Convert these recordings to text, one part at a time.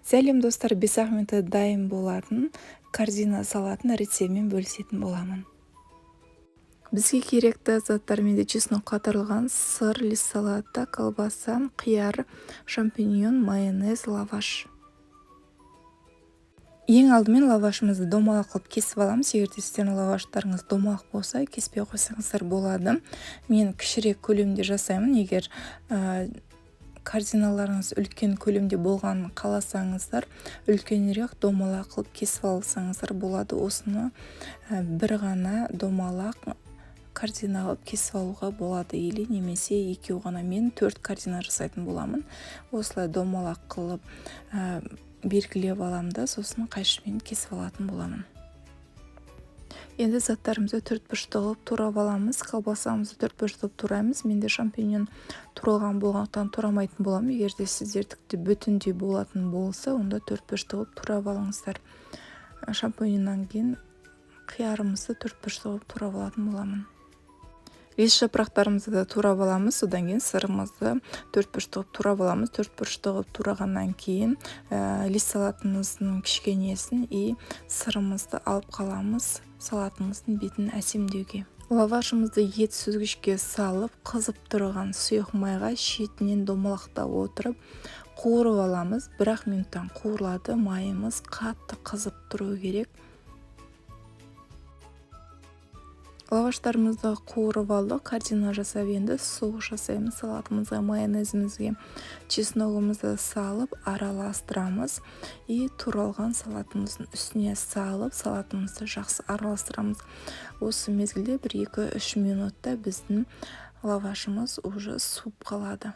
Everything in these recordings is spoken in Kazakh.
Сәлем, достар! 5-ақ минутта дайын болатын корзина салатын рецептімен бөлісетін боламын. Бізге керекті заттар: менде чеснок, қатырылған сыр, лист салата, колбаса, қияр, шампиньон, майонез, лаваш. Ең алдымен лавашымызды домалақ қылып кесіп аламыз. Егер де сіздердің лаваштарыңыз домалақ болса, кеспей қойсаңыздар болады. Мен кішірек көлемде жасаймын. Егер корзиналарыңыз үлкен көлемде болғанын қаласаңыздар, үлкенірек домалақ қылып кесіп алсаңыздар болады. Осыны бір ғана домалақ корзина қылып кесіп алуға болады или немесе екеу ғана. Мен төрт корзина жасайтын боламын. Осылай домалақ қылып белгілеп аламын да, сосын қайшымен кесіп алатын боламын. Енді заттарымызды төрт бұрышты қылып турап аламыз. Колбасамызды төрт бұрышты қылып тураймыз. Менде шампиньон туралған болғандықтан, турамайтын боламын. Егер де сіздердікі бүтіндей болатын болса, онда төрт бұрышты қылып турап алыңыздар. Шампиньоннан кейін қиярымызды төрт бұрышты қылып турап алатын боламын. Лист жапырақтарымызды да турап аламыз. Содан кейін сырымызды төрт бұрышты қылып турап аламыз. Төрт бұрышты қылып турағаннан кейін лист салатымыздың кішкенесін и сырымызды алып қаламыз салатымыздың бетін әсемдеуге. Лавашымызды ет сүзгішке салып, қызып тұрған сұйық майға шетінен домалақтап отырып қуырып аламыз. Бір-ақ минуттан қуырылады. Майымыз қатты қызып тұру керек. Лаваштарымызды қуырып алдық, корзина жасап, енді соус жасаймыз салатымызға. Майонезімізге чесногымызды салып, араластырамыз и туралған салатымыздың үстіне салып, салатымызды жақсы араластырамыз. Осы мезгілде бір 2-3 минутта біздің лавашымыз уже суып қалады.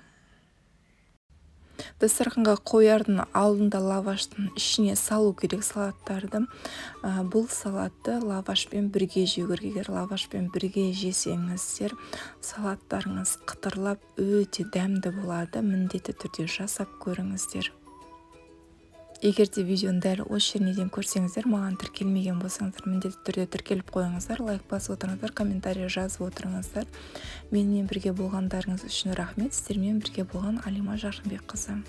Дастарханға қоярдың алдында лаваштың ішіне салу керек салаттарды. Бұл салатты лавашпен бірге жеу керек. Егер лавашпен бірге жесеңіздер, салаттарыңыз қытырлап, өте дәмді болады. Міндетті түрде жасап көріңіздер. Егер де видеоны дәл осы жеріне дейін көрсеңіздер, маған тіркелмеген болсаңыздар, міндетті түрде тіркеліп қойыңыздар, лайк басып отырыңыздар, комментарий жазып отырыңыздар. Менімен бірге болғандарыңыз үшін рахмет. Сіздермен бірге болған Алима Жарқынбекқызы.